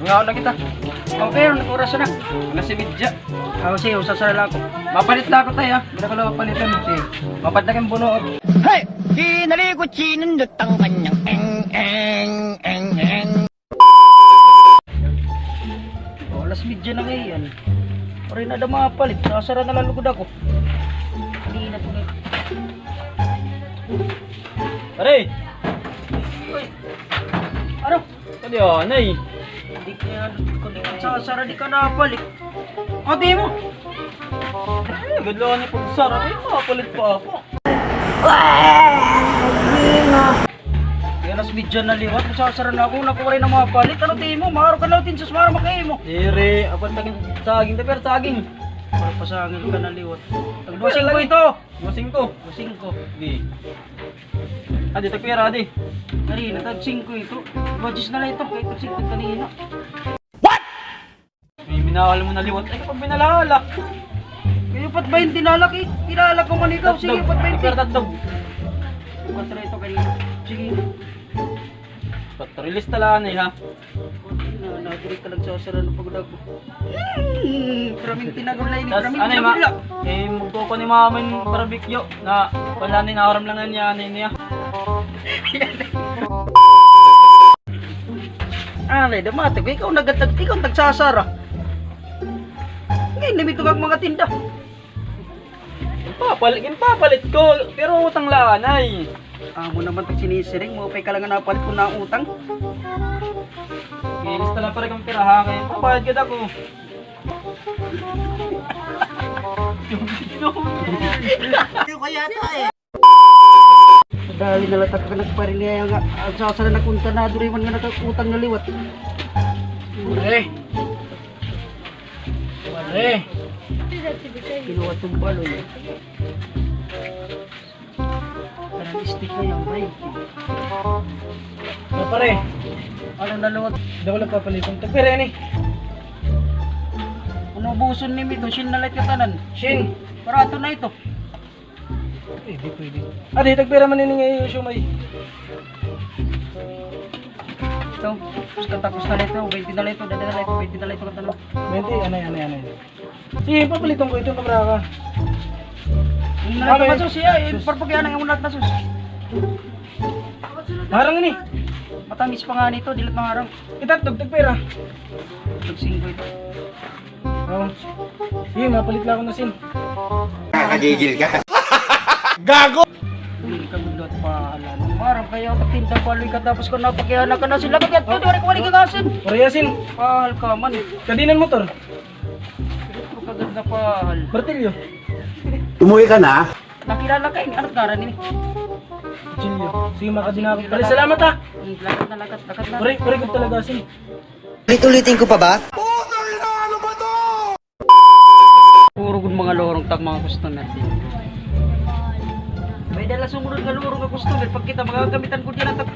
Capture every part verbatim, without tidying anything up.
Ngaon na kita. Okay, anong oras na? Alas simedya. Aw, sige, usasara la ako. Mapalit la ako, tay, ha. Diri ko la mapaliton. Sige. Mapalit la kay bunuot. Hey! Kinaligot sinundot ang kanyang eng, eng, eng, eng. O, alas medya na ngay-an. Waray na ada mapalit. Sasara na la lugod ako. Kanina pa ngay-an. Pare! Uy! Ano? Kadi anay. Di kaya, kung di ka sasara, di ka napalit. O, di mo. Ay, gad la anay pagsara. Ay, mapalit pa ako. Kay alas medya na liwat, magsasara na ako, naku, waray na mapalit. Ano, di mo? Maaro ka na, tinsus, maaro makaimo. Diri, apat saging, saging, taper, saging. Para pa saging ka na liwat. Tagduwa singko ito. Duwa singko. Duwa singko. Di. Adi, tagpira, adi? Kanina, tag singko ito. Duwa diyes na la ito, kay tag singko kanina. What? May minahal mo na liwat. Ay, kapag minalala. Kay upat baynte na la, kay kilala ko man ikaw. Sige, upat baynte. Pero tatlo. Upat na ito kanina. Sige. Upat, release tala, anay, ha? Na, na, diri ka nagsasara ng pagod ako. Hmm, praminti na gulay ni, tas, praminti anay, na gulay. Eh, magkukuha ni mama yung barbecue na wala ni naharam lang na niya, anay niya. Anay, damatag, ikaw nagatag, ikaw nagsasara. Ngayon, limito ka mga tinda. Papalit, ginpapalit ko, pero utang la anay. Amo naman tag sinisiring, maupay ka la nga napalit ko na utang. Ilis tala pare kang pira ha, kay pabayad gad ako. Dali na la ta ka nagparili nga, ah, sasara na kunta na, diri man nga nakautang na liwat. Pare. Pare. Kinuha itong baloy. Parang stick na yan, bay. Ah, pare. Ano na liwat? Daw lang papalitan. Tagpira yan eh. Ano ubuson ni Mito? Shin na light ka tanan. Shin. Barato na ito. Pwede, pwede. Adi, tagpira man ini nga siomay? Ito, tapos katapos na la ito, baynte na la ito, dada na la ito, baynte na la ito, katalo. Baynte, anay, anay, anay. Sige, papaliton ko ito, kabraka. Yung na la ito, sus, siya, eh, sus. Parang pag-ianang yung lahat na sus. Harang ini. Matamis pa nga nito, dilat maharang. Itatog, tagpira? Tag singko ito. Oh. Sige, mapalit la ako na sin. Nakagigil ka. Gago! Diri ka gud pa, ala. Parang kaya ka tinda baloy ka tapos ka napakiana ka na sila. Kaya ito, diri ko wali kagasin. Pare Yasin. Pahal ka man. Kadinan motor. Kaganda pahal. Martilyo. Umuwi ka na? Nakilala ka ini. Ano ngaran ini? Martilyo. Sige, makadi na ako. Pare, salamat ha. Hmm, lakat na, lakat, lakat na. Pare, pare, gud talaga sin. Ulit-ulitin ko pa ba? Puro gud mga lorong tak mga customer. May dala sumunod nga lorong nga customer. Pag kita, magagamitan ko diyan ang tag-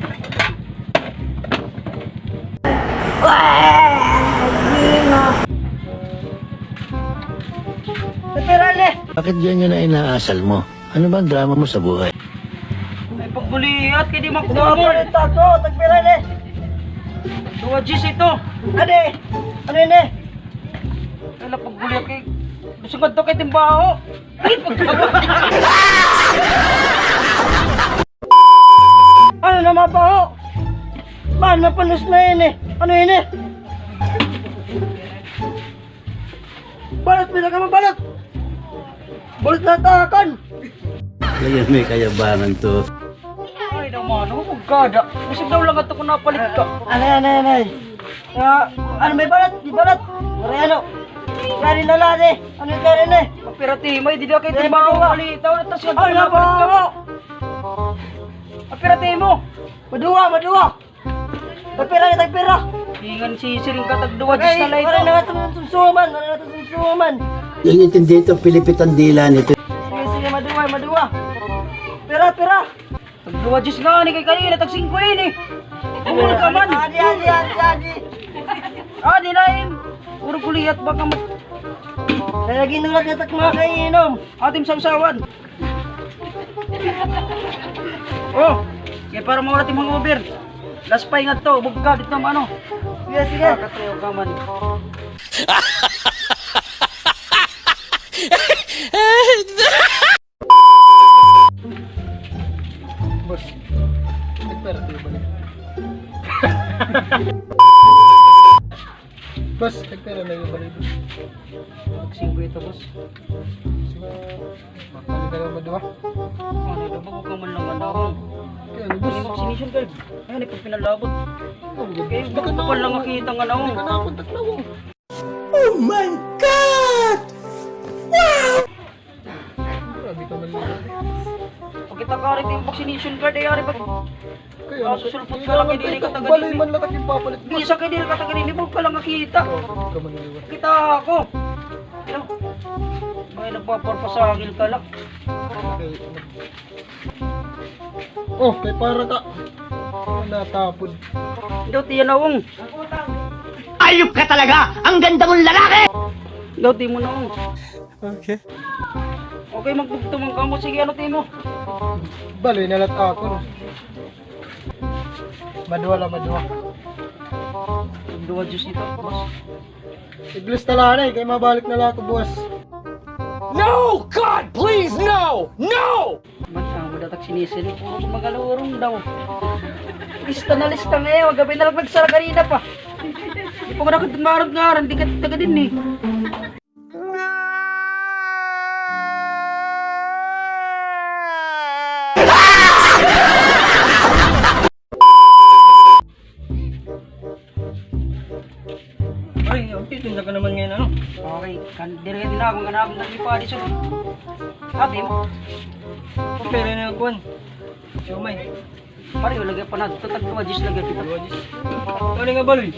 Tagpira ini? Bakit ganyan na inaasal mo? Ano ba ang drama mo sa buhay? Ay, pagbuliat kay di makuha. Pinapalit ako, tagpira ini? Duwa diyes ito. Adi, ano ini? Ay, pagbuliat kay, gusto ko ito kay timbaho. Ay, pagkawa. Ano na mabaho? Mahal na panos na ini. Ano ini? Balot, pila ka man balot? Balot na takan. Ayan, may kayabangan to. Ay, naman, ano, magkada. Bisag daw lang ato kung napalit ka. Anay, anay, anay. Ah, ano, may balot? Di balot. Waray, ano? Kari na lang, eh. Ano yung kari na, eh? Mapirati mo, eh, di na kayo trabaho. Balitaw, tas yung napalit ka. Mapirati mo. Maduwa, maduwa. Tagpira, tagpira. Ingan sisiring ka, tagduwa diyes na la ito. Waray na nga ito sumsuman, waray na ito sumsuman. Naiintindihan ito, pilipitan dila nito. Sige, sige, maduwa, maduwa. Pira, pira. Tagduwa diyes nga, ni kay kanina, tag singko ini. Umul ka man. Adi, adi, adi, adi. Adi na, eh. Puro guliyat, baka mat- Kaya ginulat nga tak mga kainom. Atim sawsawan. Oh, kaya para mawala ti mga over. Last pay nga to, bugka dito ang ano. Sige, sige. Kakatuyo ka man. Boss, nagpera kayo ba? Boss, nagpera na kayo ba? Singkwenta, boss. Sige. Makakali ka naman, di ba? Ano daw, bago ka man lang, ano? Kaya, ano, boss? Ano, vaccination card? Ay, ano, pag pinalabot. Ano, boss? Kaya, bakit pa lang nakita nga na, oh. Hindi ka nakakontak na, oh. Oh my God! Wow! Grabe ka man, eh. Pagkita ka rin yung vaccination card, eh, ari pag Kaya, ah, susulpot ka lang, hindi ka taga balay dili. Man latak yung papalit mo. Bisa ka, dili ka taga dili, huwag ka lang nakita. Oh, huwag ka maniniwala. Kita ako. Ano? May nagpaparpasangil ka lang. Okay. Oh, kay para ka. Natapod. Daw, tiyan na, Wong. Ayop ka talaga! Ang ganda mong lalaki! Daw, tiyan mo na, Wong. Okay. Okay, magbugto man kamo. Sige, ano timo? Bali na la't ako, no? Maduha la, maduha. Duha juice ito, boss. Iglis na la, anay, kay mabalik na la ako, boss. No! God, please, no! No! Man, ah, madatak sinisin. Puro magalurong daw. Lista na lista ngayon. Gabi na lang nagsara kanina pa. Di pa ko nakatamarag nga rin. Di ka taga din eh. Ay, okay, tinda ka naman ngayon, ano? Okay, kan-, diri ka din ako, nga na akong nagpipadi sa ate mo. Okay, rin na yung kuwan. Siomay. Pareho lagi pa na, tatag duha diyes lagi kita. Duha diyes. Ano nga baloy?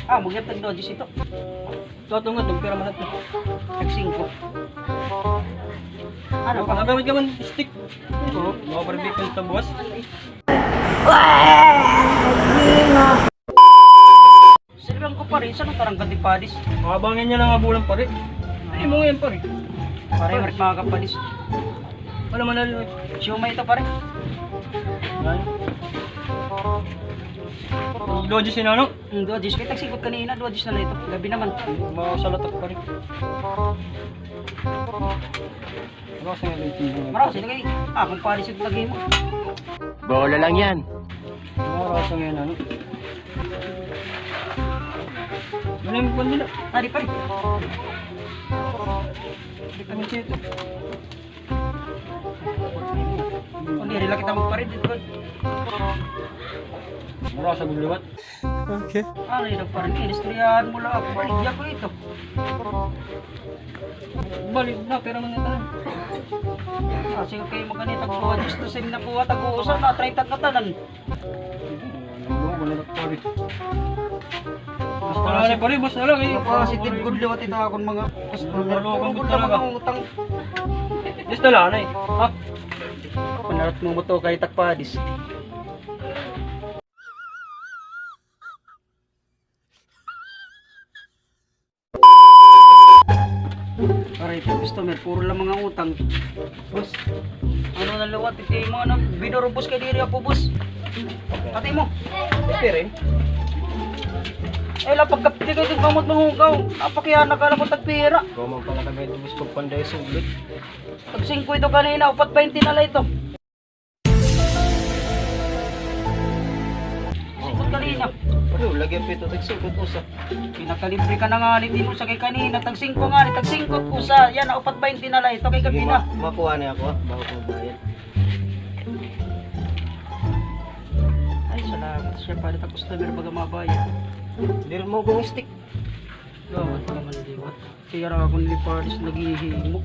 Ah, magyatag duha diyes ito. Ito, ito nga, tagpira man ito. Tag singko. Ano pa? Nagamit ka man, stick. Oo. Mga barbecue sa buwas. Silbihan ko, pare, saan ang tarangkat ni Padis? Mga bangin niya lang nga bulan, pare. Ay, mo yan, pare. Pare, marik mga kapadis. Ano man, ano? Siomay ito, pare. Yan. Duha diyes, ano? Hmm, duha diyes. Kaya tagsikot kanina, duha diyes na lang ito. Gabi naman. Mga salatak, pare. Marasa nga lagi ito. Marasa, ito kay, ah, kung pares ito lagi mo. Bola lang yan. Marasa nga yan, ano? Ano yung buwan nila? Ah, di pa rin. Di pa rin siya ito. Kung diri lang kita magparid, ito. Marasa, liwat. Okay. Ano yun, nagparin? Inistoryahan mo lang ako. Baligya ko ito. Balik na, pero mga tanan. Ah, sige kayo, magkano yung tagpuwa? Diyos na, sing na puwa, tag-uusa na, treinta na tanan. Ano, wala na, pare. Basta na, pare, basta na lang, eh. Positive good liwat ito akong mga customer. Wala, wala, wala. Mga utang. Basta lang, eh. Ha? Panarat mo mo to kay Takpadis. Aray, ito, customer, puro lang mga utang. Boss, ano na liwat, ito yung mga na-, binurubos kay diri ako, boss. Pati mo. Pwede rin. Eh, la, pagkapti kayo, ito kamot mahugaw. Napakiana ka lang kung tagpira. Ikaw man pala kami, boss, pagpanday sulit. Tag singko ito kanina, upat baynte na la ito. Singkot kanina. Ano, lagi ang pito, tag singkot usa. Pinakalibre ka na nga, niti mo sa kay kanina, tag singko nga, tag singkot usa. Yan, upat baynte na la ito kay gabi na. Sige, ma-, makuha niya ako, ha? Bago ko bayad. Ay, salamat. Siya pala, tag customer, baga mabayad. Diri mo kong stick. Gawat naman, liwat. Kaya ra akong liparis naghihimo.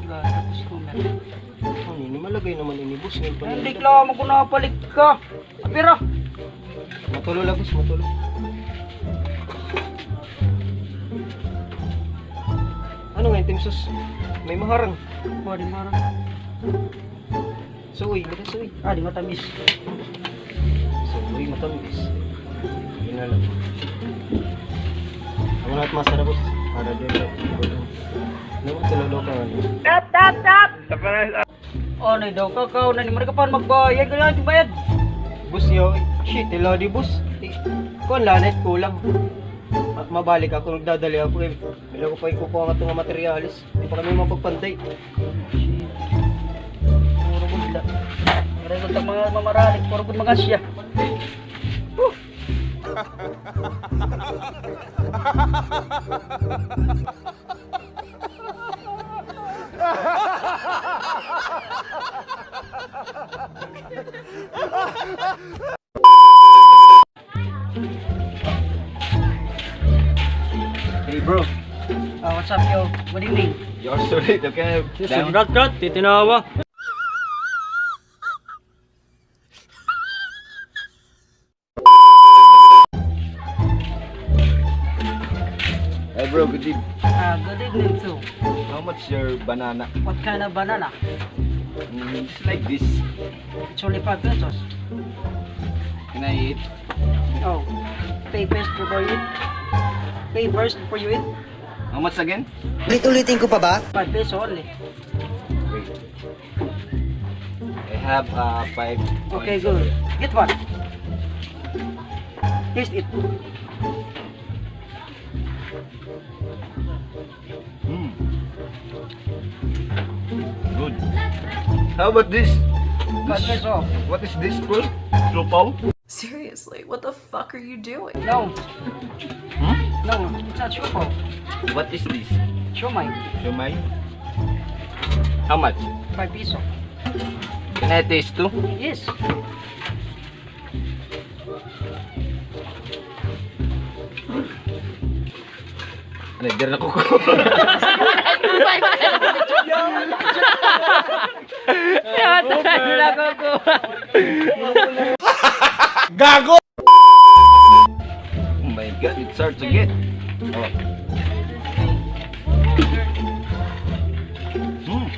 Tapos ko na. Ano ini, malagay naman ini, boss, ngayon pa. Hindi, reklamo ko na, palit ka. Apira. Matulo la, boss, matulo. Ano nga, Tim Sus? May maharang. Pwede maharang. Suoy, basta suoy. Ah, di matamis. Suoy, matamis. Yun na lang. Ang lahat masarap, boss. Para din lang. Ano ba, tulog ka, ano? Tap, tap, tap! Ano daw, kakaon na ni Marika pa magbayad, kaya bayad. Boss, yo, shit, hello di, boss. Eh, kuan la, net kulang. Ma-, mabalik ako, nagdadali ako, eh. Wala ko pa ikukuha nga ito nga materyales. Di pa kami mapagpanday. Puro gud la. Puro gud ang mga mamaralik, puro gud mga siya. Hey, bro. Oh, what's up, yo? Good evening. You're so late, okay? Rat, rat, titinawa. Hey, bro, good evening. Ah, good evening too. How much your banana? What kind of banana? Mm, it's like this. It's only five pesos. Can I eat? Oh, pay first before you eat. Pay first before you eat. How much again? Ulit-ulitin ko pa ba? Five peso only. Wait. I have, uh, five. Okay, good. Get one. Taste it. Mm. Good. How about this? Five peso. What is this called? Siopaw? Seriously, what the fuck are you doing? No. Hmm? No, it's not siopaw. What is this? Siomai. Siomai? How much? Five peso. Can I taste too? Yes. Ano, dyan na kuko. Yata na kuko. Gago! Oh my God, it's hard to get. Oh. Hmm.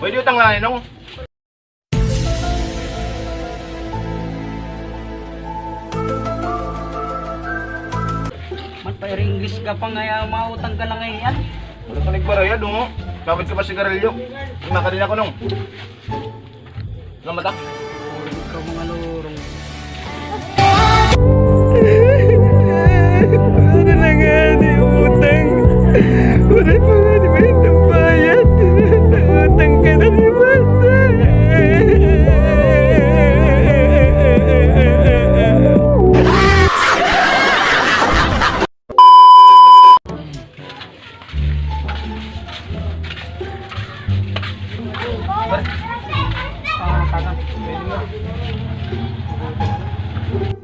Pwede utang na, Ninong? Mat pa iri English ka pa nga, ya, mautang ka la ngay-an. Wala ka nagbarayad, oh. Kapit ka pa sigarilyo. Makarin ako, Nong. Salamat, ah. Ikaw, mga lurong. Ano na nga ni utang? Wala pa nga ni may bayad. Utang ka na ni bata.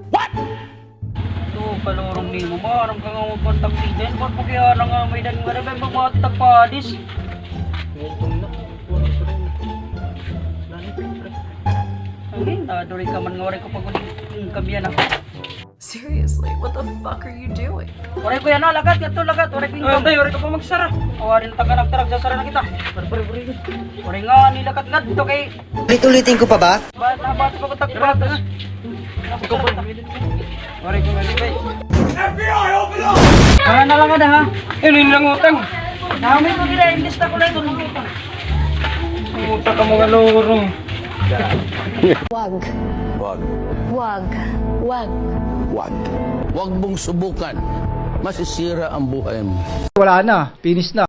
What? Ito, kalurong nimo. Maaram ka nga magkontak si Jen. Ba't pa kaya na nga may dan nga rin? Ba't mga tagpadis? Ngayon na. Lani, pre. Ang yun, naduri ka man nga waray ko pag-, hmm, kambiyan ako. Seriously, what the fuck are you doing? Waray ko yana, lakat, ngadto, lakat, waray ko income. Ay, waray ka pa magsara. Waray na taga nagtarag, sasara na kita. Pare, pare, pare. Waray nga, nilakat ngadto kay. Ulit-ulitin ko pa ba? Ba, nabati pa ko tagpatas. Ikaw pa. Waray ko, waray ko. F B I, open up! Tara na lang ada, ha? Yun, yun lang utang. Dami ko nila, imbis na ko lang ito ng utang. Utang ka, mga lurong. Wag. Wag. Wag. Wag. Wag. Wag mong subukan. Masisira ang buhay mo. Wala na. Finish na.